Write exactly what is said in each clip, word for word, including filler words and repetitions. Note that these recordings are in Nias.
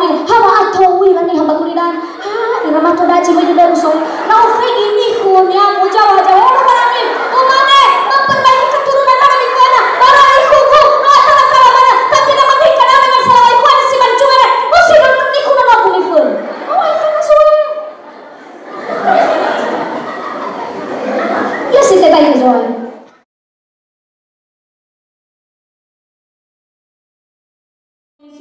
Ha wa'atowi waniha ba gulidanö. Ha, ira mato daji möi dödöru soe. Na ofegi nikhu niamu, jawa, jawa, ora barami. Umane, memperbaiki keturunan nami föna. Bara nikhugu, no atala-tala mana. Tapi na menikah na dengan salah ikhwan si mancunga na. Musi dulu nikhu na aku miföna. Oh, ikhwan soe. Ya, si tebai soe.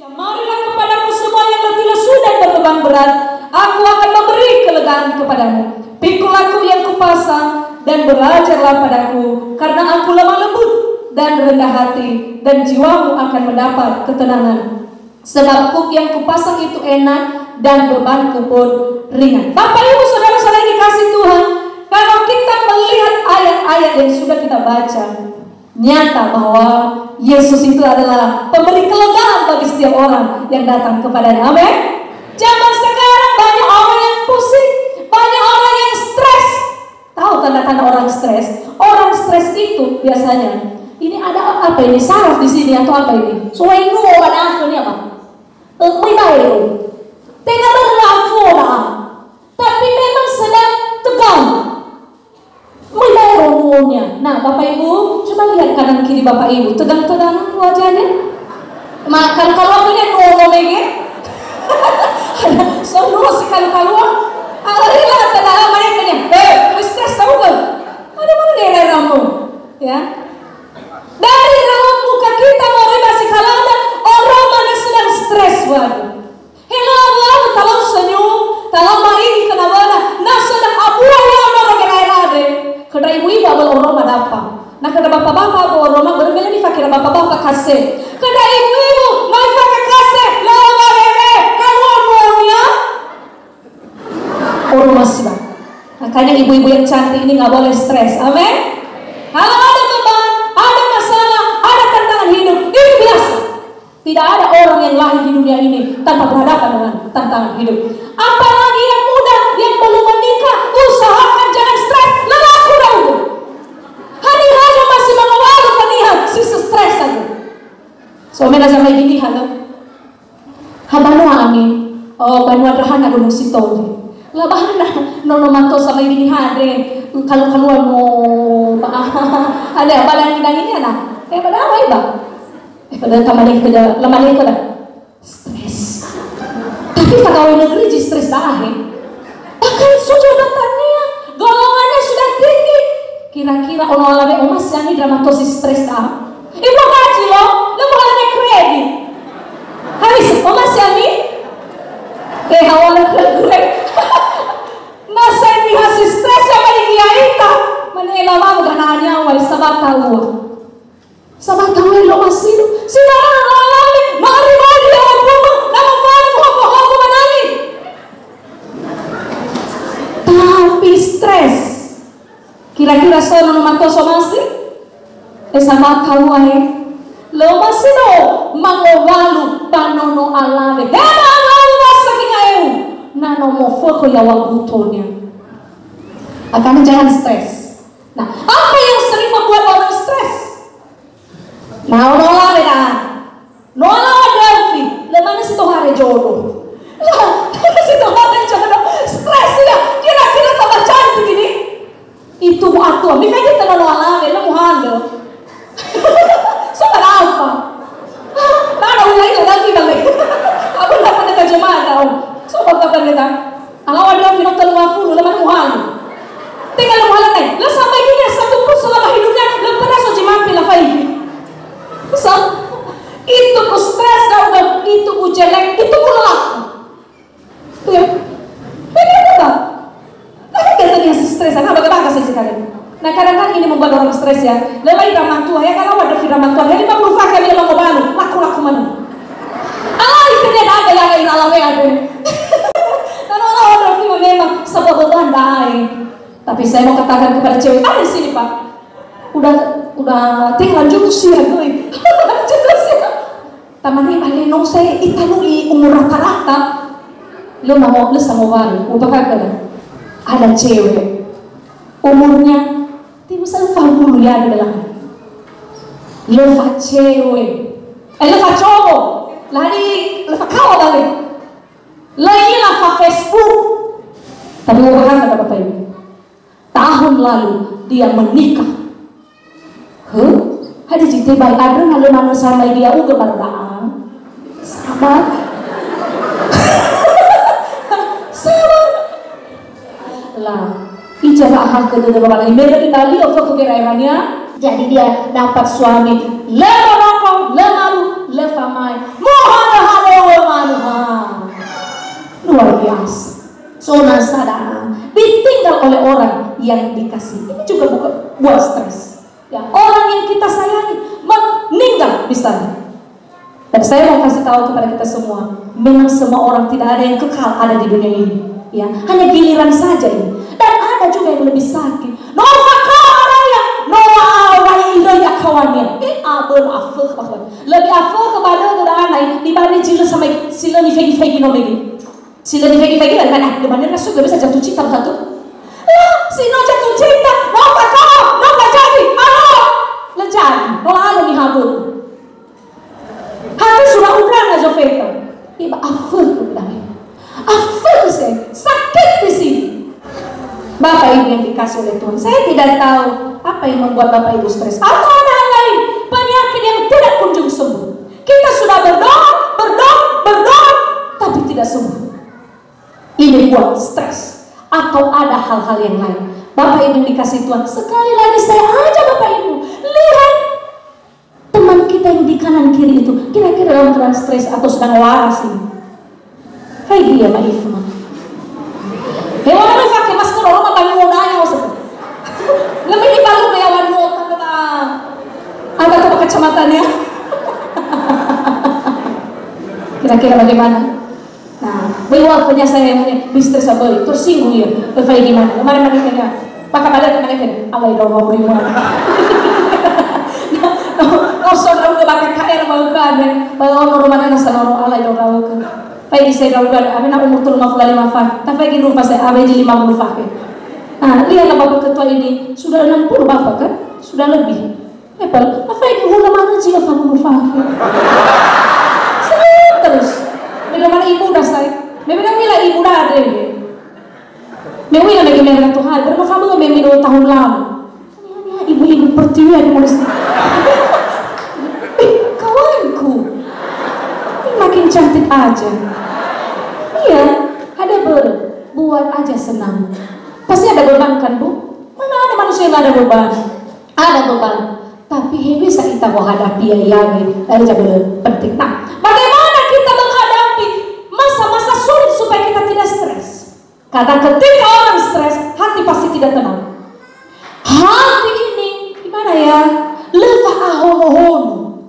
Marilah kepadaku semua yang letih lesu dan berbeban berat, aku akan memberi kelegaan kepadamu. Pikulah kuk yang kupasang dan belajarlah padaku, karena aku lemah lembut dan rendah hati, dan jiwamu akan mendapat ketenangan. Sebab kuk yang kupasang itu enak dan bebanku pun ringan. Bapak Ibu Saudara-saudara yang dikasih Tuhan, kalau kita melihat ayat-ayat yang sudah kita baca, nyata bahwa Yesus itu adalah pemberi kelegaan bagi setiap orang yang datang kepada-Nya. Amin. Zaman sekarang banyak orang yang pusing, banyak orang yang stres. Tahu tanda-tanda orang stres? Orang stres itu biasanya, ini ada apa ini? Saraf di sini atau apa ini? Soe nuo ba da'ö khönia, Pak. Eh, möi baero. Tenga börö lafu da'a. Tapi memang sedang tegang. Möi baero nuonia. Nah, Bapak Ibu, coba lihat kanan kiri Bapak Ibu. Tegang-tegang wajahnya. Ma, kalau, kalau aku lihat nuo mege. So nuo si kalau-kalau. Ah, lari lah, tanda mereka ni. Eh, stres tahu ke? Ada mana daerah kamu? Ya. Dari raut muka kita moroi ba sikhalada, oroma na sedang stres, waduh. Hela-hela talau senyum, talau maringi kena wala, na sedang abuah ya ono roge rae-rae. Kedra ibu-ibu abal oroma dapa. Na kedra bapa-bapa abal oroma, börö me lö nifake ira bapa-bapa kase. Kedra ibu-ibu, mai fake kase, lawa wewe, kalua muonia. Oroma siba. Makanya ibu-ibu yang cantik ini nggak boleh stres. Amin. Kalau ada beban, ada masalah, ada tantangan hidup, itu biasa. Tidak ada orang yang lahir di dunia ini tanpa berhadapan dengan tantangan hidup. Apalagi yang muda, yang belum menikah, usahakan jangan stres. Lelaku dahulu. Hari-hari masih mengeluarkan niha, si stres saja. So, mena sama gini, halo. Ha banua ami, oh, banua ndraha na Gunung Sitoli. La bahana, nono mato sama ini hade, kalau keluar mo, ada apa dangi-dangi ni, anak? Eh, pada apa, Iba? Eh, pada tamaleko dah, lamaleko dah. Stres. Tapi pegawai negeri ji stres dah, eh. Bahkan so jabatannya, golongannya sudah tinggi. Kira-kira ono alawe omasi ami drama tosi stres dah. Ibu gaji lo, lö mohalane kredit. Habis, omasi ami? Eh, hawa lö kredit. Masa ini hasil stres ya bagi dia ita. Mana ela mau gana nyawa, sabata ua. Sabata ua lo masidu. Sinarangi, mari bagi ya Allah, nama fa'alu hopo-hopo manani. Tapi stres. Kira-kira so nono mato so masi? Eh, sama tahu ae. Lo masi no mangowalu ba nono alawe. He mangowalu ba saking aeu. Na no mofökhö yaŵa gutonia. Makanya jangan stres. Nah, apa yang sering membuat orang stres? Nah, ono alawe dah. No alawa döfi, lö manö si tohare jodo. Lah, si tohare jodo, stres ya. Kira-kira tambah cantik ini. Itu bu atua. Mifege tena no alawe, lö muhando. So kenapa? Mana ulai lagi bang. Apa dapat dekat jemaah kau? So apa kabar kita? Alawa dua kilo telua puluh, lö manö muhali. Tinggal lö muhali, eh. Lö sampai dunia satu pun selama hidupnya, lö pernah so jimati la faigi. So, itu ku stres, dah udah, itu ku jelek, itu ku lelah. Tuh ya. Begitu, Bang. Tapi katanya si stres, karena bagaimana sih sekali? Nah, kadang-kadang ini membuat orang stres ya. Lebih drama tua ya, kalau ada drama tua, ya, lima puluh fakir, lima puluh baru, laku-laku mana? Alai kene ada ya, ada ira lawe ada. Kalau ada film memang sebuah beban, dai. Tapi saya mau katakan kepada cewek, ada di sini, Pak. Udah, udah tinggal jurus ya, gue. Jurus ya. Tamane ale no saya italu'i umur rata-rata. Lö mau, lö samowalu, upakakala. Ada cewek. Umurnya tiwasa empat puluh ya, dia bilang. Lö facewe. Eh, lö facowo. Lari, lö fakawa balik. Tapi u'ohahö, Bapak Ibu. Tahun lalu dia menikah. Huh? Hadia zi tebai, andrö na lö manö samai dia uga baroda'a. Sabar. Sabar. Lah, ija wa'ahakhö dödö babanani, me lö ibali ofökhö gera'erania. Jadi dia dapat suami, lö moroko, lö malu, lö famae. Muhadö-hadö, ha. Luar biasa. Zona sadana ditinggal oleh orang yang dikasih. Ini juga bukan buat stres. Ya, orang yang kita sayangi meninggal misalnya. Dan saya mau kasih tahu kepada kita semua, memang semua orang tidak ada yang kekal ada di dunia ini. Ya, hanya giliran saja ini. Dan ada juga yang lebih sakit. No fakao raya, no wa'ao raya iröi akawania. Eh, abö afökhö, afökhö. Lebih afökhö ba dödö da'ana dibanding zi lö samai, zi lö nifegi-fegi no mege. Si lö nifegi-fegi lagi, ah, gimana rasuk gak bisa jatuh cinta satu? Lah, si no jatuh cinta, no fakao, no fajadi, alo. Lö jadi, no alo niha bö'ö. Hati surah Quran aja feta. Iba afökhö dai. Afökhö saya, sakit di sini. Bapak Ibu yang dikasih oleh Tuhan, saya tidak tahu apa yang membuat Bapak Ibu stres. Atau ada hal lain, penyakit yang tidak kunjung sembuh. Kita sudah berdoa, berdoa, berdoa, tapi tidak sembuh. Ini buat stres. Atau ada hal-hal yang lain. Bapak Ibu yang dikasih Tuhan, sekali lagi saya ajak Bapak Ibu, lihat teman kita yang di kanan kiri itu, kira-kira dalam keadaan stres atau sedang waras ini. Faigi ya, Pak Ifma. Hewan apa pakai masker, orang apa mau nanya maksudnya? Lebih dibalu ke hewan mau, ada, ada apa kacamatanya? Kira-kira bagaimana? Nah, böi ua khönia saya, bisnis saya böi, tersinggung ia. Böi faigi mane, mane-mane khönia. Maka balik mane khönia, alai dong mau beri mane. Kosong dong ke bakal K R mau kan, böi ono rumah nana sana orang alai dong rau ke. Faigi saya dong kan, apa na umur tulu lima puluh lima fa. Tak faigi rupa saya, apa jadi lima puluh fa ke. Nah, lihat Bapak Ketua ini, sudah enam puluh Bapak kan? Sudah lebih. Epal, apa ini hula mana sih, apa mau pakai? Serius terus. Beda mana ibu dah saya. Beda mana mila ibu dah ada. Mewina lagi mereka tuh hari. Berapa kamu ngambil minum tahun lalu? Ini, ini ibu-ibu pertiwi ada mulai sini. Eh, kawanku. Ini makin cantik aja. Iya, ada ber, buat aja senang. Pasti ada beban kan, Bu? Mana ada manusia yang nggak ada beban? Ada beban, tapi hewisa ita wahadapi ya, ya, ya, ya, penting. Nah, bagaimana kita menghadapi masa-masa sulit supaya kita tidak stres? Karena ketika orang stres, hati pasti tidak tenang. Hati ini gimana ya? Lö fa'ahono-hono.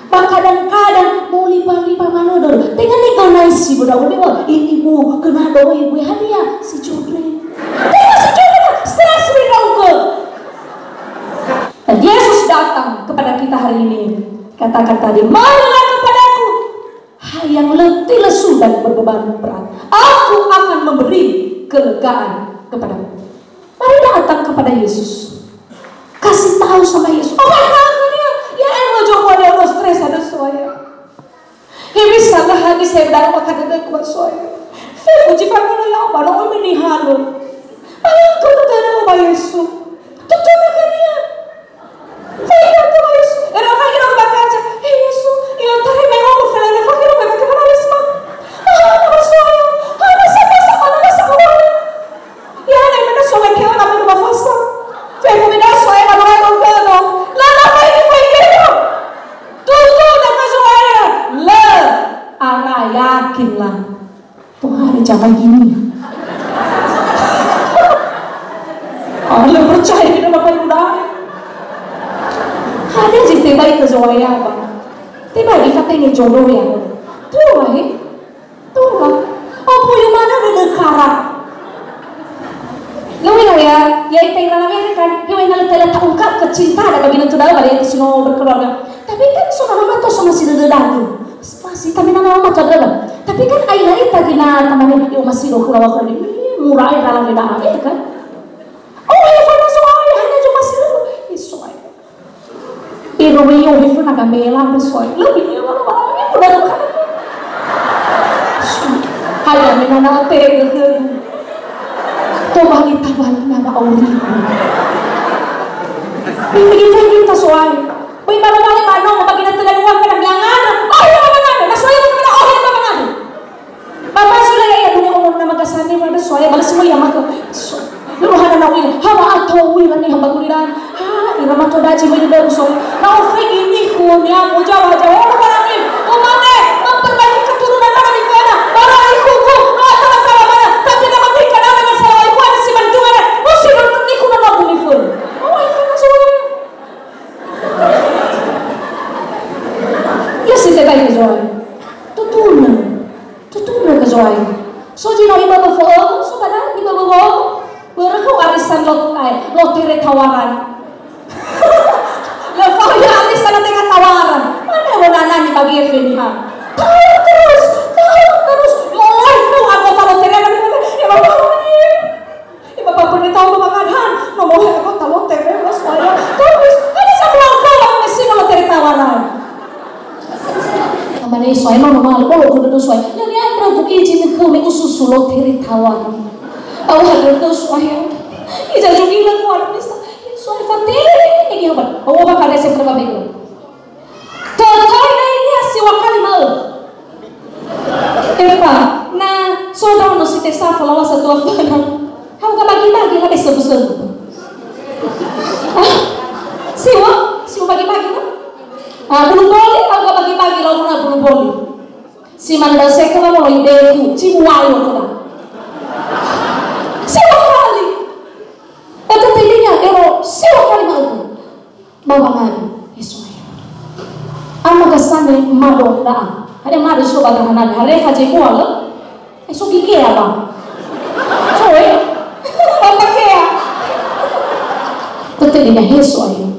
Ba kadang-kadang mau lipa-lipa manö dödö. Tenga niganai si boda, "Ibu, ibu, kena doa ibu, hadia si jodre?" Tenga si jodre, stres wi ndra'ugö. Dan Yesus datang kepada kita hari ini. Katakan tadi, "Marilah kepadaku, hai yang letih lesu dan berbeban berat. Aku akan memberi kelegaan kepadamu." Mari datang kepada Yesus. Kasih tahu sama Yesus. Oh, ya, ya, ya, ya, stres ada soal ya. Hewisa lö hadi saya dalam akan ada kuat soal ya. Saya puji pada Allah, ya, pada Allah ini halo. Ayo, kau kata Allah, Yesus. Tutup makan dia. Faida tu, Yesu. Era faida aku bakaca. Eh, Yesu, ila tahe me ngomong fela na fakir me bagaimana, Yesu? Ah, apa soal? Ah, masa, masa, mana, masa, mana? Ya, na mana soal ke orang apa mafasa? Fe ku mina soal mana, mana, mana? La, la, faida, faida. Tutu, na ka soal. La, ara yakinlah. Tuh hari capai gini. Ah, lu percaya kita Bapak Ibu dah. Ada sih tiba itu Zoya, Bang. Tiba di katanya jodoh ya. Tuh, eh. Tuh, Bang. Oh, punya mana ada karak. Lu ya, ya, itu yang namanya kan, yang mana telah terungkap kecintaan bagi nanti dah, bagi itu semua berkeluarga. Tapi kan, saudara mah tuh sama si dede daging. Masih, tapi nama mama tuh ada, Bang. Tapi kan, ai lain tadi na, tamane, yo, masih lo, kura, kura, ini, murah, ai, dalam, dalam, ya kan? Oh, ya, pernah soal, ya, hanya cuma sih lo. Ih, soal. Ih, lo, yo, ya, pernah kami, lah, soal. Lebih, ya, malu, malu, ya, udah, lo, kan? Hai, ya, Na na tere dödögu. Tobali tabali na ba aurigu. Bagi fagi ta soal. Bagi mana balik mana mau bagi na tengah dua kan yang ada. Oh ya mana ada. Na soal mana oh ya mana ada. Bapa sudah ya ya punya umur nama kasani mana soal balik semua ya maka. Lu hana na wili. Hawa atau wili ni hamba guliran. Ha, ira mato daji bagi baru soal. Na ofegi ni ku ni aku jawa jawa orang ni. Umane memperbaiki keturunan orang di sana. Orang ikuku, no atara salah mana. Tapi nama tika nama dengan salah iku ada si bantungan. Musi menurut niku nama aku ni full. Oh, itu kan soal. Ya sih teh baik soal. Tutuna. Tutuna ke soal. So jino iba befo, so pada iba befo. Börö khöu arisan lot-, eh, lotere tawaran. Lö fao ia arisan tenga tawaran. Mana wonanani bagi F N H? Tawar terus, tawar terus. Mulai khöu anggota lotere, ya, Bapak, ya, Bapak, pernah tahu Bapak kan? No mulai anggota lotere, Mas, saya. Terus, ada satu langkah, Mas, sih, lotere tawaran. Amane soe ma mama lo lo kudu soe. Nani andra bu iji ne kau me ususu lotere tawaran. Au hadra kau soe. Ija jugi la kuat bisa. Soe fate. Ini apa? Au apa kada saya pernah bego. Totoina ini si wakali mau. Epa, na so daono si tesa falawa satu apa? Hau ka bagi-bagi la besa besa. Ah, siwa, siwa bagi-bagi, no? Ah, bulu boli, au ka bagi-bagi, lalu na bulu boli. Si mandra seka la molo ideku, ci muayo kena. Siwa kali. Eta telinya, ero, siwa kali ma'uku. Ba wangari, Yesu ya. Ama gasane mado da'a. Hade mado so ba dahanade. Hare haje mua le. Eh, so gigi ya, Bang. So, eh. Apa kea? Tete dina Yesu ayo.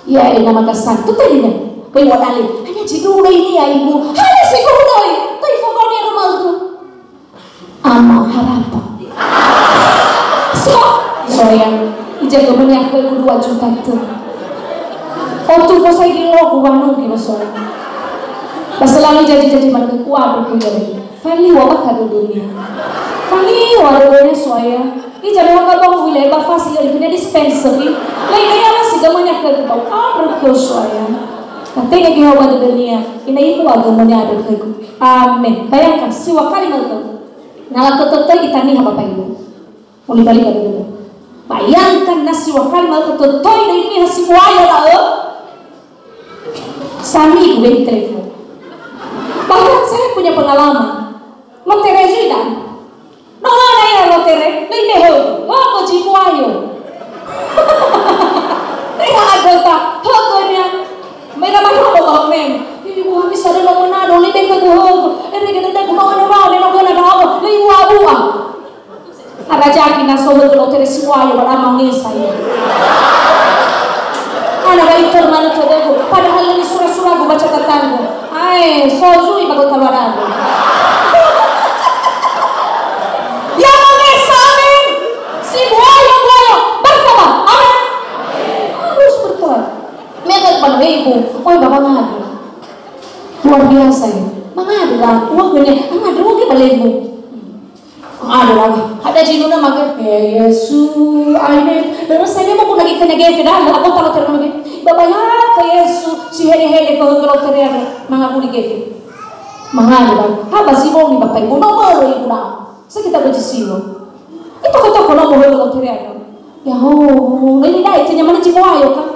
Ya, eh, nama gasane. Tete dina. Bai wadale. Hanya jiduloi ini ya, Ibu. Hanya si guloi. Tai fogoni rumahku. Ama harapa. So, soya, ija gömönia khögu dua juta tö. Otu fosai di logu wanung di soya. Ba selalu janji-janji mana kuat aku jadi. Faliwa bakha dödönia. Faliwa dödönia soya. Ija lewa ka bong wile ba fasi ya ikutnya dispenser ni. Lain ya masih gömönia khögu bau. Abrökhö soya. Katenge gehawa dödönia. Ina iku agömönia abrökhögu. Amin. Bayangkan, siwa kali ma'uku. Na latötötöi ita niha Bapak Ibu. Muli balik lagi dulu. Bayangkan na siwa kali ma'uku tötöi döi niha si buaya da'ö. Sami igu beni telepon. Bahkan saya punya pengalaman. Lotere zui dan. No ngana ya lotere, lei behö. Ho ko jibuayo. Tenga agota, ho ko nia. Mera ba ho ba men. Ini buah bisa ada lo menado, lei behö ko ho. Ere gede deh, no ngana ba, no ngana ba, lei buah buah. Ada jaki na so hö lotere si buayo, ba dama ngesa ya. Ana ba iter mana tödögu, padahal ini sura-suragu baca tatanggu. Ae, so zui ba gota luarada. Ya mangesa, amin. Si buayo-buayo, bertobat. Amin. Harus bertobat. Mega ba ibu, oi ba mangadu. Luar biasa ya. Mangadu lah, wah gini, mangadu lagi ba lebu. Ada lagi. Ada jinuna maka, "Eh, Yesu, amin." Terus saya mau lagi kena gefe dah, aku tahu terus lagi. Bapak ya, ke Yesu, si hele-hele ke ke lotere ada, mangabuli gefe. Mangabuli dah. Apa sih mau nih Bapak Ibu? Nomor Ibu dah. Sekitar baju siwa. Itu kata kalau mau ke lotere ada. Ya, oh, ini dah itu nyaman jiwa ya kan.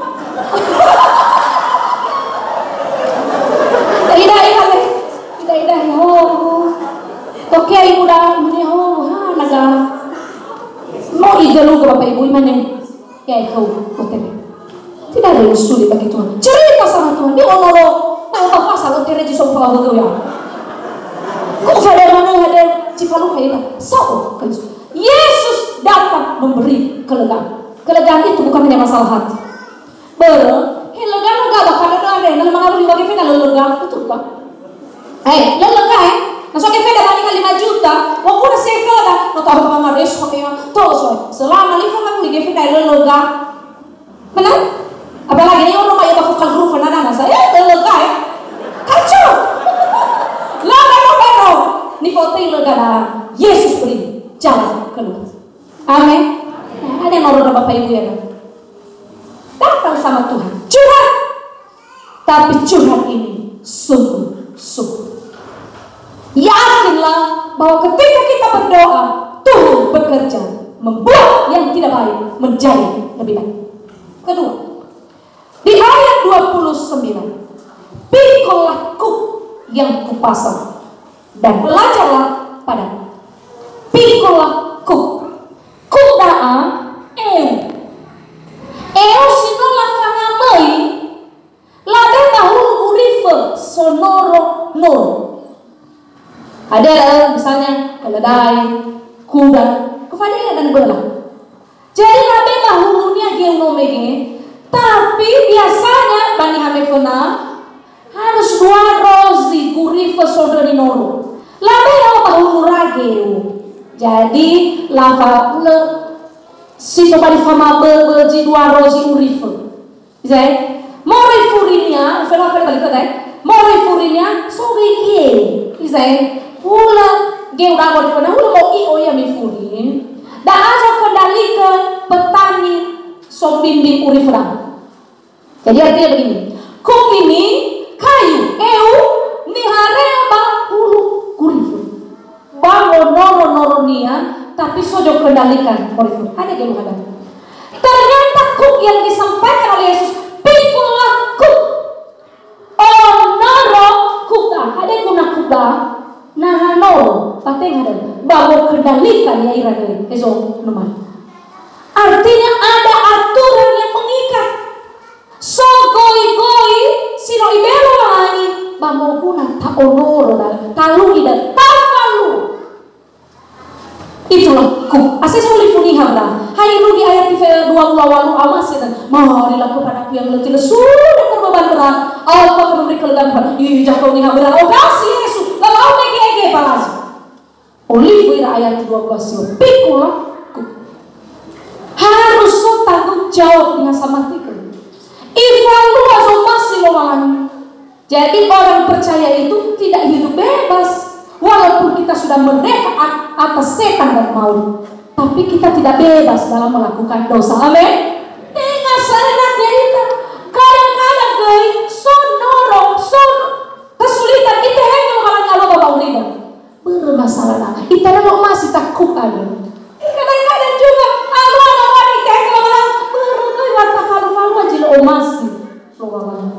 Tidak, tidak, tidak, tidak, ya, oh. Oke, ibu dah, ini, oh, ha, naga. Mau iga lu ke Bapak Ibu, imane? Ya, itu, oke. Tidak ada yang sulit bagi Tuhan. Cerita sama Tuhan, dia ngomong lo, nah, apa pasal lo tere jisu fa lo ya. Kok sadar mana ada cifalu kayak itu? So, Yesus datang memberi kelegaan. Kelegaan itu bukan hanya masalah hati. Börö, he lega-lega ba kadödö andre, na mangawuli wa gefeda lö lega, betul, Pak? Eh, lö lega, eh? Na so gefeda ba niha lima juta, wa kuna sefeda, na tahu ba mama reso ya, to so, selama lima ngawuli gefeda lö lega. Benar? Apalagi ini orang bayar ba vokal group, na, na, na, saya lö lega, eh? Kacau! Lö lega, lö lega. Nifotöi lö gada Yesus beri jalan keluar. Amin. Nah, ada yang mau Bapak Ibu ya, kan? Datang sama Tuhan. Curhat. Tapi curhat ini sungguh-sungguh. Yakinlah bahwa ketika kita berdoa, Tuhan bekerja, membuat yang tidak baik menjadi lebih baik. Kedua, di ayat dua puluh sembilan, "Pikullah kuk yang kupasang, dan belajarlah padaku." Pikullah kuk. Kuk da'a, eu. Eu si no lafangamöi, labe ba hulu urifö sonoro-noro. Ada, misalnya, keledai, kuda, kefadean dan bela. Jadi labe ba hulunia geu no mege, tapi biasanya ba niha me föna harus dua rozi gurifö sondröni noro. Labe ya'o ba hulu ra geu. Jadi lafa-, le-, si tobali famaböbö zi dua rozi urifö. Izae, moroi furinia, ufenoa fere balik tadai, moroi furinia, so gege. Izae, hulö geu da'a moroi furinia, hulö mo'i'o ia mifuri. Da'a zokendalikan petani sombimbi urifö da'a. Jadi artinya begini, kuk ini kayu, eu, nihare'ö ba hulu gurifö. Ba noro-noronia, tapi so zokendalikan moroi furinia. Ada gelu ada. Ternyata kuk yang disampaikan oleh Yesus, pikullah kuk. Onoro kuk da'a. Ada guna kuk da'a? Naha noro, ba tenga da'ö. Ba wokendalikan ya'ira da'ö, hezo numana. Artinya ada aturan yang mengikat. So goi-goi si no ibelo Lowalangi, ba moguna ta'onoro da'ö, talu'i da'ö, tafalua. Itulah kuk. Asai so lifu niha bra. Hai rugi ayat tife dua puluh walu awas ya, dan, "Marilah kepadaku yang letih lesu dan berbeban berat, aku akan memberi kelegaan kepada." Ih, jago niha bra. Oh, kasih Yesus. Lalu, oh, mege-ege, palazi. Olifu ira ayat dua belas yo. Pikullah kuk. Harus so tanggung jawab dengan sama tiga. Ifalua zomasi Lowalangi. Jadi, orang percaya itu tidak hidup bebas, walaupun kita sudah merdeka at-, atas setan dan maut. Tapi kita tidak bebas dalam melakukan dosa. Amin. Tenga seenaknya ita. Kadang-kadang göi, so noro, so kesulitan, itehegö Lowalangi alua ba wa'aurida. Börö masalah na, ita na no omasi takut aja. Kadang-kadang juga, alua na wani itehegö Lowalangi, börö göi wa tafalu-falu aja lo omasi. Lowalangi.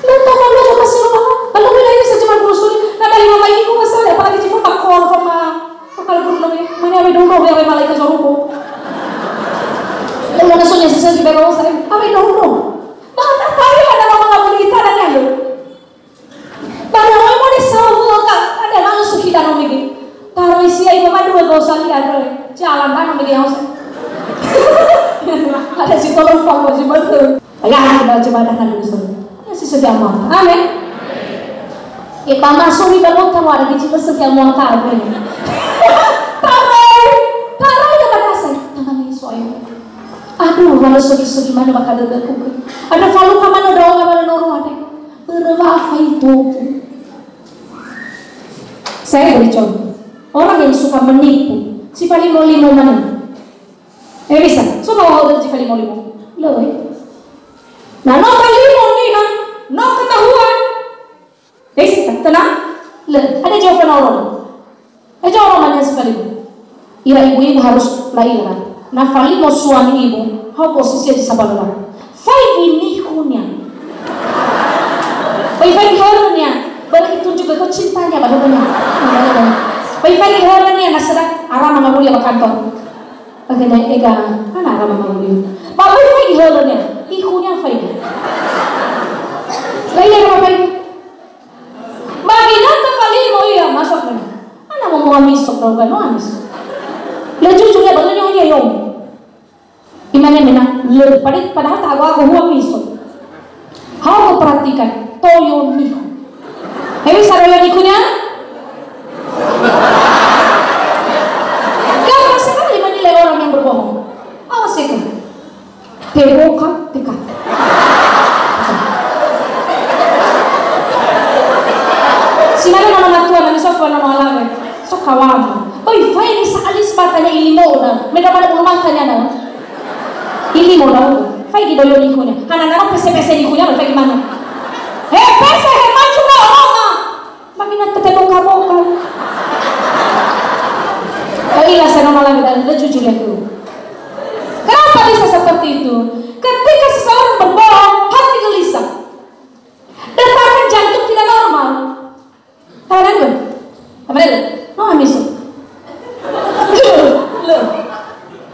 Lö tafalu aja omasi Lowalangi. Alhamdulillah, ini saya cuma berusul. Nah, dari mama ini gua kesel, apalagi cuma bakor sama. Kalau guru namanya, mana awet dulu, ya, awet malaikat sorugo. Kalau nggak soalnya sesuai di bawah saya, awet dulu. Bahkan tadi ada mama nggak boleh kita ada nyamuk. Ba da'ö mone saohö ka, ada langsung kita no mege. Taröi sia iba madua gao sali andrö. Jalan danö mege ya'o sa. Ada si tolong fa wa si bötö. Ya, ada jemaah dan langsung. Ya, si sedia amal. Amin. E, ba masuri ba kota wa ada gizi sedia amal ta. Amin. Taröi, taröi ya ba rasa. Tangan ini soalnya. Aduh, walau sedih-sedih mana bakal dada kuku. Ada faluka mana daunga mana noro ada. Börö wa faito. Saya beri contoh. Orang yang suka menipu, si falimo-limo manö. Eh, bisa. So ba wa'ohagö si falimo-limo. Lö, eh. Nah, no falimo niha, no ketahuan. Eh, si tenang. Lö, ada jawaban orang. Ejo oro mania si falimo. Ira ibu-ibu harus la'ila. Na falimo suami ibu, hau posisi di sabalua. Faigi nihunia. Bai faigi hörönia, baru itu juga kau cintanya pada punya. Bai faigi hörönia, na sedang arama ngawuli ba kantor. Oke, deh, ega, mana arama ngawuli. Ba bai faigi hörönia, ihunia faigi. La'ila apa faigi? Ba ginötö falimo ia, masuk mena. Ana momoa miso, kalau gak noa miso. Lö jujur ya, baru nyonya yom. Imane mena, lö, pada-, padahal tak aku, aku hua miso. Hau perhatikan, toyo nihu. Hewi sa toyo nihunia? Gampang sekali menilai orang yang berbohong. Awas itu. Teboka, teka. Sinara mana matua, nami so Wana malawe, so kawamu. Oi, faigi sa alis batanya ilimona. Mega mana bulu matanya na. Ilimona. Faigi doyo nikhunia. Hana naro pese-pese nikhunia, faigi mana. He, pese, he, maju na, Roma. Makina tete boka-boka. Baiklah, saya nama lagi dan lucu juga tuh. Kenapa bisa seperti itu? Ketika seseorang berbohong, hati gelisah. Detak jantung tidak normal. Tahu kan tuh? Apa itu? No, amis. Loh, loh.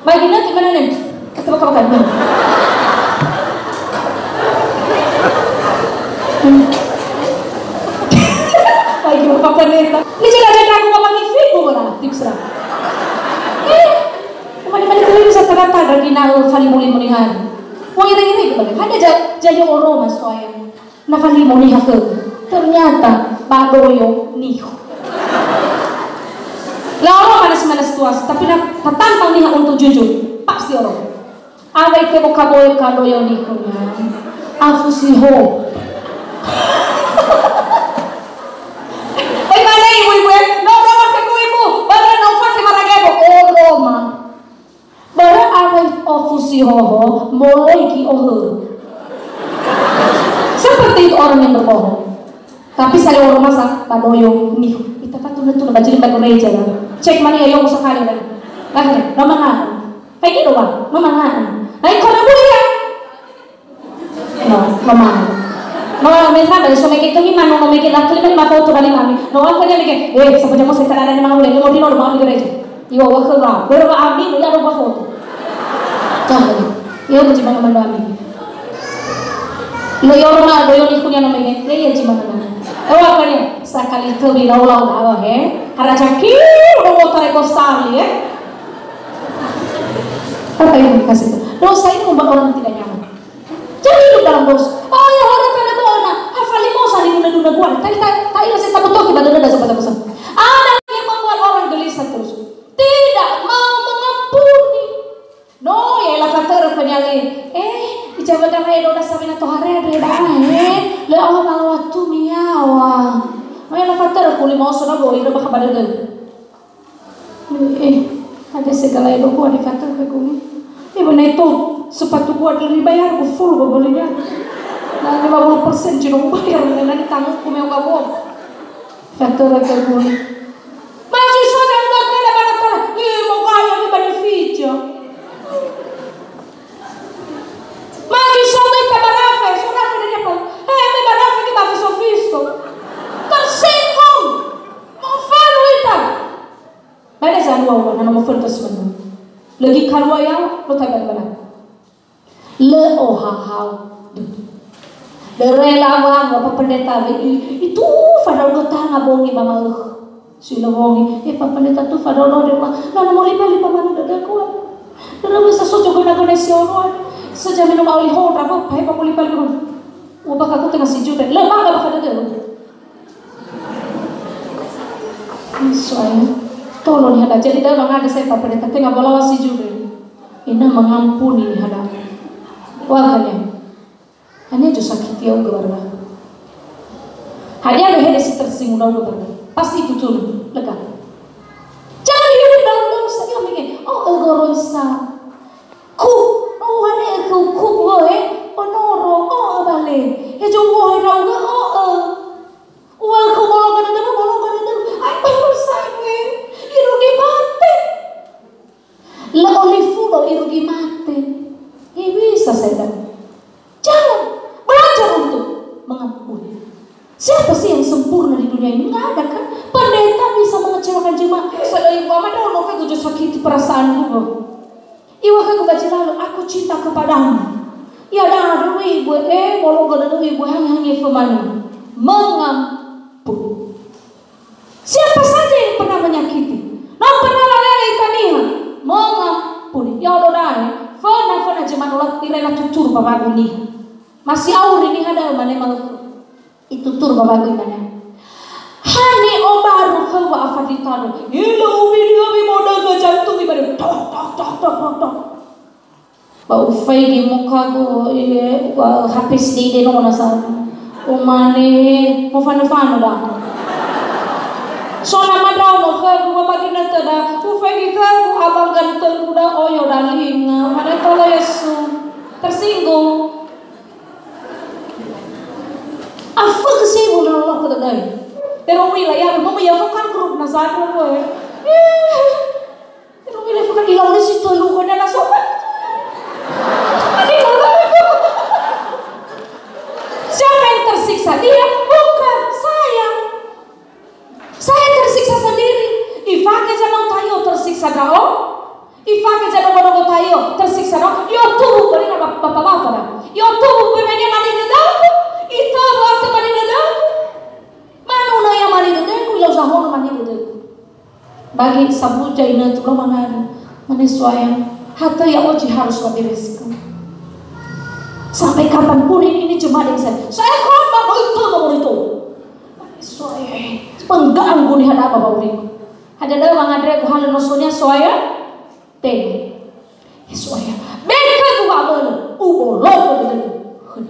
Baik, ini gimana nih? Kata baka-baka. Hmm. Hmm. Baik, Bapak Pendeta. Ini jaga-jaga aku ngomongin fibu lah, tips lah. Eh, kemana-mana tuh bisa ternyata dari nal fali muli melihat. Wah, iri-iri gitu, Bang. Ada ja-, jadi oro, Mas, soalnya. Na falimo niha khögu. Ternyata ba doyo nihu. La'oro manas-manas tuas, tapi na tatantang niha untuk jujur, pasti oro. Awai tebo kaboyo ka doyo nihu ya. Afu si ho. Oi, mana ibu-ibu, eh? No, no, no, ibu-ibu. Bara no, fa, ke maragebo. Oh, Roma. Bara awai ofu si hoho, moloi ki ohö. Seperti itu orang yang berbohong. Tapi saya orang masa, ba doyo nihu. Ita patu netu na bajili ba gereja ya. Cek mani ya, yo, sekali lagi. Lagi, no mangaku. Kayak gitu, Bang. No mangaku. Nah, ikut aku ya. No, no mane. No, me fa, so mege khömi manu, no mege la khömi manu mafoto dali mami. No, aku dia mege, eh, sapa jamo saya tadada ni mangule, no, no, no, mami gereja. Iwa, wa khöra, berapa ami, no, ya, no, mafoto. Contoh, ya, aku cuma manu ami. Lo, yo, ma, do, yo, ni kunia no mege, ya, ya, cuma manu. Eh, wa, kali, sakali khömi, lau, lau, lau, he. Haraja kiu, udah mau tarik kosali, eh. Apa yang dikasih itu? Dosa itu membuat orang tidak nyaman. Jadi hidup dalam dosa. Oh ya, orang pada bona. Hafali mosa di duna-duna gua. Tadi tak tak ilah saya takut tuh kita denda sama-sama. Ada yang membuat orang gelisah terus. Tidak mau mengampuni. No, ya, la fatöre penyali. Eh, ijaga dana edo da sabina tohare ada dah, eh. Le Allah malah waktu miawa. No, ya, la fatöre kuli mau sono boy, udah bakal pada deh. Eh, ada segala edo gua dikata ke gua. Eh, benar itu sepatu gua dari bayar, gua full gua belinya. Nah, lima puluh persen cuma bayar, benar ditanggung ku meo gua. Kata ke gua. Maju saja udah kena banyak tanah. Eh, mau kaya di Bani Fija. Magi so mita barafe, so rafe dari apa? Eh, me barafe ke bafe so fiso. Tersinggung. Mau falu ita. Bada zalua ua, na nomor fentos menu. Lagi kalua yau, lo tai bada-bada. Le oha hau. Duh. Dere lawa, apa pendeta we i, itu fadau do tanga bongi ba ma'ökhö. Si lo bongi, eh, pa pendeta tu fadau do de wa. Na nomor lima, lima manu dada kuat. Terus bisa sojo guna-guna si ono. Sejam minum oli hondra, ba, pahe pamuli balik. Ubah aku tengah si jude. Le, bangga bakal dede. Soalnya, tolong ya, jadi dah mengada saya, Pak Pendeta, tengah balawa si jude. Ina mengampuni ni hada. Wah, kalian. Hanya jo sakiti au gebarga. Hanya ada hede si tersinggung au gebarga. Pasti itu tuh, lega. Jangan hidup dalam dosa, ya, mikir, oh, ego roisa. Ku, no, ware ku, ku, ku, eh, onoro, oh, bale. He jo, oh, he rau, oh, eh. Wa, ku, bolo, gada, gada, bolo, gada, gada. Ai, baru saya, eh. Irugi mate. La'olifu do irugi mate. Eh, bisa saya bilang. Jangan. Belajar untuk mengampuni. Siapa sih yang sempurna di dunia ini? Nggak ada kan? Pendeta bisa mengecewakan jemaat. Saya ibu ama dono ke gua sakiti perasaan gua. Iwa ke gua baca lalu, aku cinta kepadamu. Ya dah, dulu ibu, eh, bolo gada dulu ibu, hangi-hangi femani. Mengampuni. Siapa saja yang pernah menyakiti, no pernah lalele ita niha, mengampuni. Ya Allah, dai, fena-fena jemaat Allah, irela tutur ba wagu niha. Masih auri niha da mane mau itutur ba wagu imane. Hane o baru khöu wa afaditano. Ila ubi dia bi modaga jantung ibane. Tok, tok, tok, tok, tok, tok. Ba ufaigi mukagu, eh, wa H P si dede nona sa. Umane, mofano-fano da. So nama ndraono khögu, ba ba ginötöda, ufaigi khögu abang gantö-Gu da oyo dalinga. Mana tolo Yesu. Tersinggung. Afökhö sibu na loko tadai. Pero uila ya, mama ya vokal grup na sadra ko ya. Pero uila vokal ilau ni si telu ko na sobat. Siapa yang tersiksa? Dia, bukan saya. Saya tersiksa sendiri. Ifake zanao tayo tersiksa ndra'o. Ifake zanao ngongo tayo tersiksa ndra'o. Yo tuhu beri na bapa-bapa da. Yo tuhu pemenya mani dödöku. Itabu ate mani dödöku. Manu na ya mani dödöku, ilau zahono mani dödöku. Bagi sabuja ina tu lo mangadu. Mane suaya. Hata ya oji harus wabereskan. Sampai kapanpun ini, ini cuma ada yang saya. Saya korban, oh, itu, itu, itu. Soe, pengganggu ni hada apa bau ni. Hada dah mangandre ku hal nosonya soe, teh. Soe, beka ku apa ni? Ubolo ku.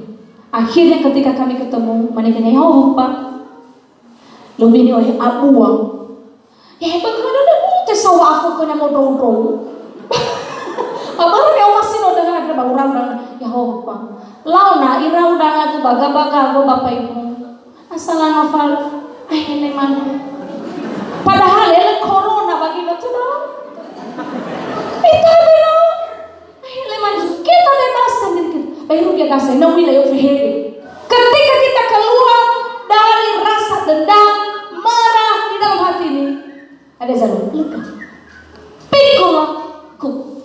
Akhirnya ketika kami ketemu, mana kena ya, oh, Pak. Lebih ni oleh abuang. Ya, hebat kan ada bu te sawa aku kena mau dong-dong. Apa ni, oh, masih lo dengan ada bau orang, ya, oh, Pak. Lau na, ira undangan tu baga-baga, go Bapak Ibu. Asal nafal, eh, ini mana? Padahal ya, corona bagi lo tu dong. Itu biro. Eh, ini mana? Kita bebas kan diri kita. Baru dia kasih, nah, wila yo fehede. Ketika kita keluar dari rasa dendam, marah di dalam hati ini, ada satu, lega. Pikola ku.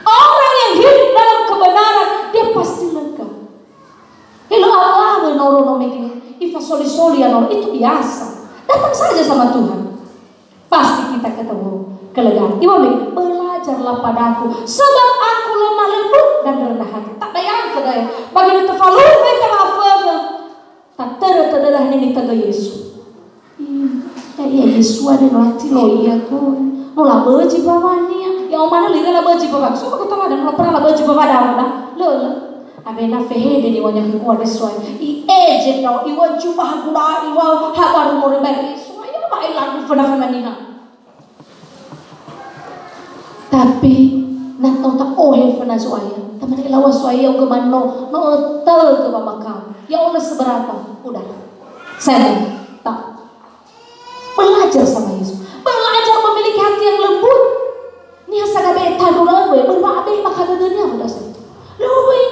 Orang yang hidup dalam kebenaran, dia pasti lega. Elo Allah noro no mege, ifasoli-soli ya noro, itu biasa. Datang saja sama Tuhan. Pasti kita ketemu kelegaan. Imam, belajarlah padaku, sebab aku lemah lembut dan rendah hati. Tak bayangkan, ya. Bagi tefaluhe, tak apa. Tatörö tödöda hene nitögö Yesu. Hmm. Ya, ya, Yesu ada no ati lo ia ko. No laböji bawania. Ya, omana lira laböji bawa. So, aku tahu ada, no pernah laböji bawa dah, dah. Lo, lo. Awena fehede niŵa'ö khögu, "So'aya, i'eje ndra'o, iŵa'ö jubah guda, iŵa'ö habaru moroi ba Yesu, ayo ba elagu föna-föna niha." Tapi, na no ta'ohe föna So'aya, tamane laŵa So'aya, ogö mano, no ötögö ba makam. Ya, ono seberapa, udah. Saya, tak. Belajar sama Yesus. Belajar memiliki hati yang lembut. Niha sagabe tadu lalu, berbabe maka dödönia pada saat itu. Lui,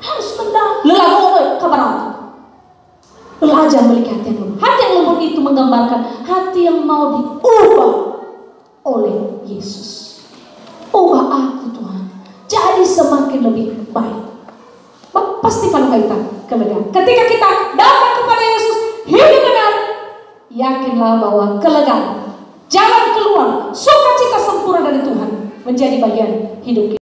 harus tendang. Lelago, kabarata. Belajar memiliki hati yang lembut. Hati yang lembut itu menggambarkan hati yang mau diubah oleh Yesus. Ubah aku, Tuhan. Jadi semakin lebih baik. Ba-, pasti kalau kita kelegaan. Ketika kita datang kepada Yesus, hidup benar, yakinlah bahwa kelegaan, jalan keluar, sukacita sempurna dari Tuhan menjadi bagian hidup kita.